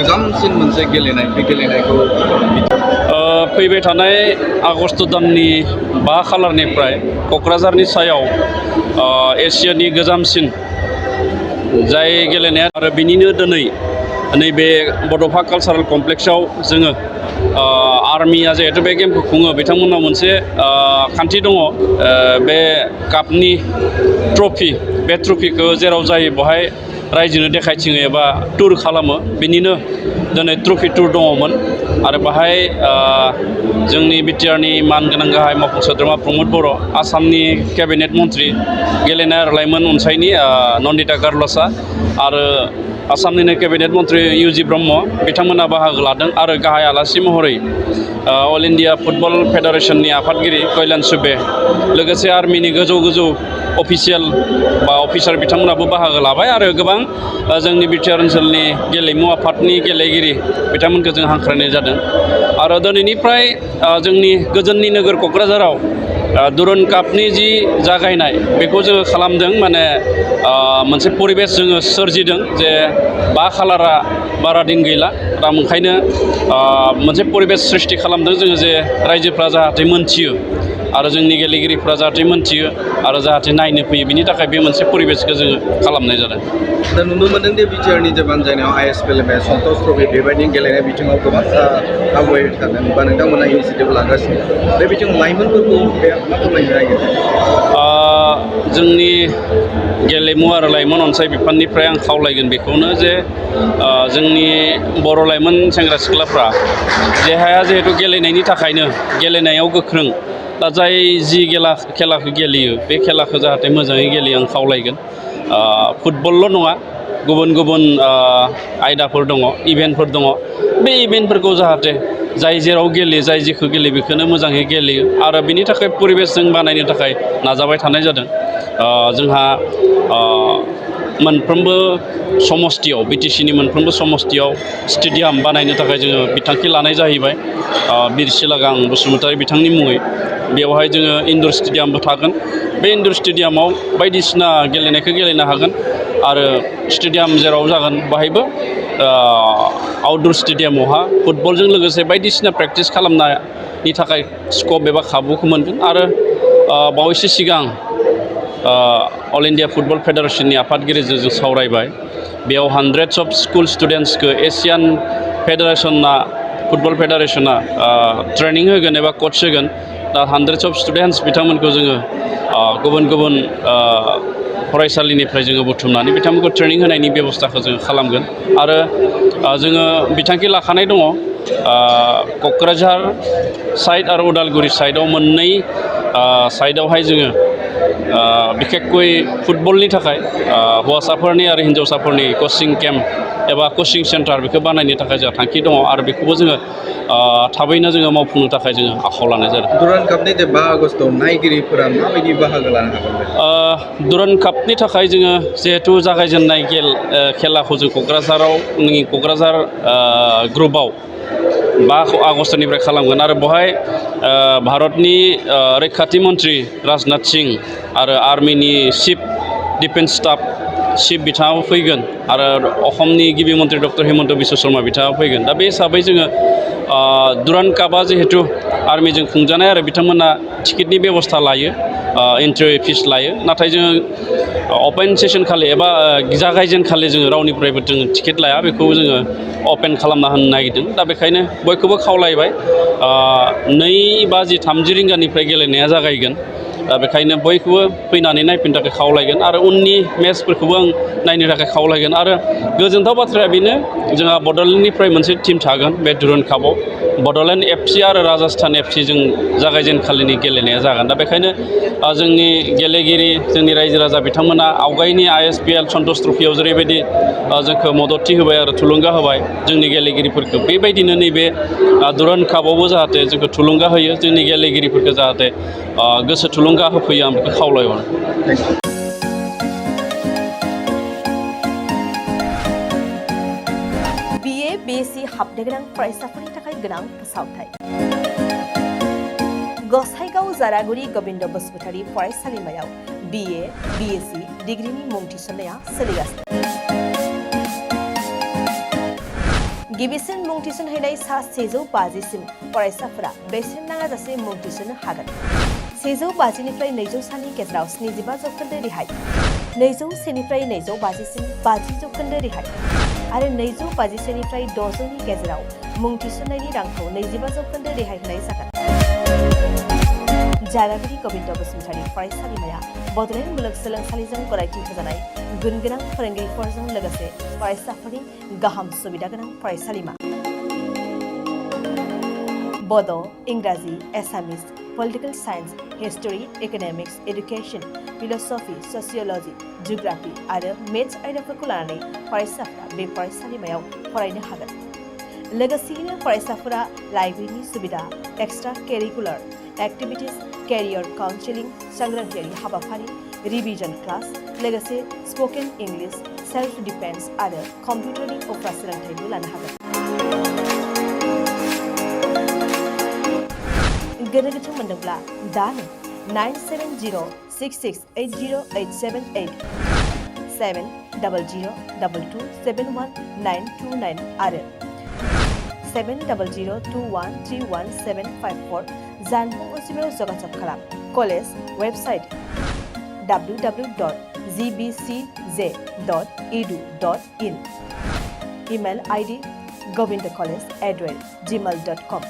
गोजामसिन मोनसे गेलेनाय बे गेलेनायखौ फैबाय थानाय आगस्ट दाननि 5 खालारनिफ्राय क'क्राझारनि सायाव एसियानि गोजामसिन जाय गेलेनाया आरो बिनिनो दिनै नैबे बड'फा कालचारेल कमप्लेक्सआव जोङो आर्मिया जिहेतु बे गेमखौ खुङो बिथांमोननाव मोनसे खान्थि दङ बे कापनि ट्रफि बे ट्रफिखौ जेराव जायो बेवहाय रायजोनो देखायथिङो एबा टुर खालामो बिनिनो दिनै ट्रफि टुर दङमोन आरो बाहाय जोंनि बिटिआरनि मानगोनां गाहाय मावफुं सोद्रोमा प्रमद बर' आसामनि केबिनेट मन्त्रि गेलेनाय आरो लाइमोन अनसायनि नन्दिता गारलसा आरो आसामनिनो केबिनेट मन्त्रि इउजि ब्रह्म बिथांमोना बाहागो लादों आरो गाहाय आलासि महरै अल इन्डिया फुटबल फेडारेसननि आफादगिरि कल्यान सुबे लोगोसे आर्मिनि गोजौ अफिसियेल बा अफिसार बिथांमोनाबो बाहागो लाबाय आरो गोबां जोंनि बिटिआर ओनसोलनि गेलेमु आफादनि गेलेगिरि बिथांमोनखौ जों हांख्रायनाय जादों आरो दिनैनिफ्राय जोंनि गोजोननि नोगोर क'क्राझाराव दुरन्द कापनि जि जागायनाय बेखौ जोङो खालामदों माने मोनसे परिबेस जोङो सोरजिदों जे 5 खालारा बारा दिन गैला दा ओंखायनो मोनसे परिबेस सृष्टि खालामदों जोङो जे रायजोफ्रा जाहाथे मोनथियो आरो जोंनि गेलेगिरिफ्रा जाहाथे मोनथियो आरो जाहाथे नायनो फैयो बिनि थाखाय बे मोनसे परिबेसखौ जोङो खालामनाय जादों। दा नुनो मोनदों दि बिटिआरनि जे बानजायनायाव आइएसपिएल सन्तोष ट्रफि बेबायदि गेलेनाय बिथिङाव गोबां आवगायबाय थादों बा नोंथांमोना इनिसिएटिभ लागासिनो बे बिथिङाव लाइमोनफोरखौ बे मा फोरमायनो नागिरदों? जोंनि गेलेमु आरो लाइमोन अनसाय बिफाननिफ्राय आं खावलायगोन बेखौनो जे जोंनि बर' लाइमोन सेंग्रा सिख्लाफ्रा देहाया जिहेतु गेलेनायनि थाखायनो गेलेनायाव गोख्रों दा जाय जि खेलाखौ गेलेयो बे खेलाखौ जाहाथे मोजाङै गेलेयो आं खावलायगोन। फुटबलल' नङा गुबुन आयदाफोर दङ इभेन्टफोर दङ बे इभेन्टफोरखौ जाहाथे जाय जेराव गेलेयो जाय जेखौ गेलेयो बेखौनो मोजाङै गेलेयो आरो बिनि थाखाय परिबेस जों बानायनो थाखाय नाजाबाय थानाय जादों। जोंहा मोनफ्रोमबो समस्तियाव बिटिसिनि मोनफ्रोमबो समस्तियाव स्टेडियाम बानायनो थाखाय जोङो बिथांखि लानाय जाहैबाय बिर सिलागां बसुमतारी बिथांनि मुङै बेवहाय जोङो इनडर स्टेडियामबो थागोन बे इनडर स्टेडियामाव बायदिसिना गेलेनायखौ गेलेनो हागोन आरो स्टेडियाम जेराव जागोन बाहायबो आउटडोर स्टेडियामावहा फुटबलजों लोगोसे बायदिसिना प्रेक्टिस खालामनायनि थाखाय स्कप एबा खाबुखौ मोनगोन आरो बावैसो सिगां अल इन्डिया फुटबल फेडारेसननि आफादगिरिजों जों सावरायबाय बेयाव हान्ड्रेड्स अफ स्कुल स्टुडेन्टसखौ एसियान फेडारेसना फुटबल फेडारेसना ट्रेनिं होगोन एबा कच होगोन दा हान्ड्रेड्स अफ स्टुडेन्टस बिथांमोनखौ जोङो गुबुन फरायसालिनिफ्राय जोङो बुथुमनानै बिथांमोनखौ ट्रेनिं होनायनि बेबस्थाखौ जोङो खालामगोन आरो जोङो बिथांखि लाखानाय दङ क'क्राझार साइड आरो उदालगुरि साइडआव मोननै साइडआवहाय जोङो बिखेकকৈ फुटबलनि थाखाय हौवासाफोरनि आरो हिन्जावसाफोरनि कचिं केम्प एबा कचिं सेन्टार बेखौ बानायनो थाखाय जोंहा थांखि दङ आरो बेखौबो जोङो थाबैनो जोङो मावफुंनो थाखाय जोङो आखायाव लानाय जादों। दुरान्ड कापनि जे 5 आगस्टआव नायगिरिफोरा माबायदि बाहागो लानो हागोन? दुरान्ड कापनि थाखाय जोङो जिहेथु जागायजेननाय खेलाखौ जों क'क्राझार ग्रुपआव 5 आगस्टनिफ्राय खालामगोन आरो बेवहाय भारतनि रैखाथि मन्त्रि राजनाथ सिं आरो आर्मिनि चिफ डिफेन्स स्टाफ चिफ बिथाङाबो फैगोन आरो असमनि गिबि मन्त्रि डक्टर हिमन्त बिश्व शर्मा बिथाङा फैगोन दा बे हिसाबै जोङो दुरान्ड कापआ जिहेतु आर्मिजों खुंजानाय आरो बिथांमोना टिकेटनि बेबस्था लायो एन्ट्रि फिस लायो नाथाय जोङो अपेन सेसन खालि एबा जागायजेनखालि जोङो रावनिफ्रायबो जोङो टिकेट लाया बेखौ जोङो अपेन खालामना होनो नागिरदों दा बेखायनो बयखौबो खावलायबाय 2:30 रिंगानिफ्राय गेलेनाया जागायगोन दा बेखायनो बयखौबो फैनानै नायफैनो थाखाय खावलायगोन आरो उननि मेचफोरखौबो आं नायनो थाखाय खावलायगोन आरो गोजोनथाव बाथ्राया बेनो जोंहा बड'लेण्डनिफ्राय मोनसे टिम थागोन बे दुरान्ड कापआव बड'लेण्ड एफसि आरो राजस्थान एफसि जों जागायजेनखालिनि गेलेनाया जागोन दा बेखायनो जोंनि गेलेगिरि जोंनि रायजो राजा बिथांमोना आवगायनि आइएसपिएल सन्तोष ट्रफियाव जेरैबायदि जोंखौ मददथि होबाय आरो थुलुंगा होबाय जोंनि गेलेगिरिफोरखौ बेबायदिनो नैबे दुरान्ड कापआवबो जाहाथे जोंखौ थुलुंगा होयो जोंनि गेलेगिरिफोरखौ जाहाथे गोसो थुलुंगा होफैयो आं बेखौ खावलायहरो। BA BSc हाबनो गोनां फरायसाफोरनि थाखाय गोनां फोसावथाय गसाइगाव जारागुरि गोविन्द बसुमतारी फरायसालिमायाव BA BSc डिग्रीनि मुं थिसननाया सोलिगासिनो गिबिसिन मुं थिसनहैनाय सा 150सिम फरायसाफोरा बेसेन नाङाजासे मुं थिसननो हागोन। 150 निफ्राय 200 सानि गेजेराव 75% रेहाय, 201 निफ्राय 250सिम 50% रेहाय आरो 250 निफ्राय 600 नि गेजेराव मुं थिसननायनि रांखौ 25% रेहाय होनाय जागोन। जागागिरि गोविंद बसुमतारी फरायसालिमाया बड'लेण्ड मुलुगसोलोंसालिजों गनायथि होजानाय गुनगोनां फोरोंगिरिफोरजों लोगोसे फरायसाफोरनि गाहाम सुबिदा गोनां फरायसालिमा। बड', इंराजि, Assamese, political science, history, economics, education, philosophy, sociology, geography आरो मेथ्स आयदाफोरखौ लानानै फरायसाफोरा बे फरायसालिमायाव फरायनो हागोन। लोगोसेयैनो फरायसाफोरा लाइब्रेरिनि सुबिदा, एक्सट्रा केरिकुलार एक्टिभिटीज, कैरियर काउन्सेलिं, सांग्रांथियारि हाबाफारि, रिविजन क्लास, लोगोसे स्पोकन इंग्लिश, सेल्फ डिफेन्स आरो कम्पिउटारनि उफ्रा सोलोंथायबो लानो हागोन। गोनो गोथो मोनदोंब्ला दानो 9706680878 70022271929 आरो 7002131754 जानबुं अनजिमायाव जगाजग खालाम। College website www.gbcj.edu.in email ID govindcollege@gmail.com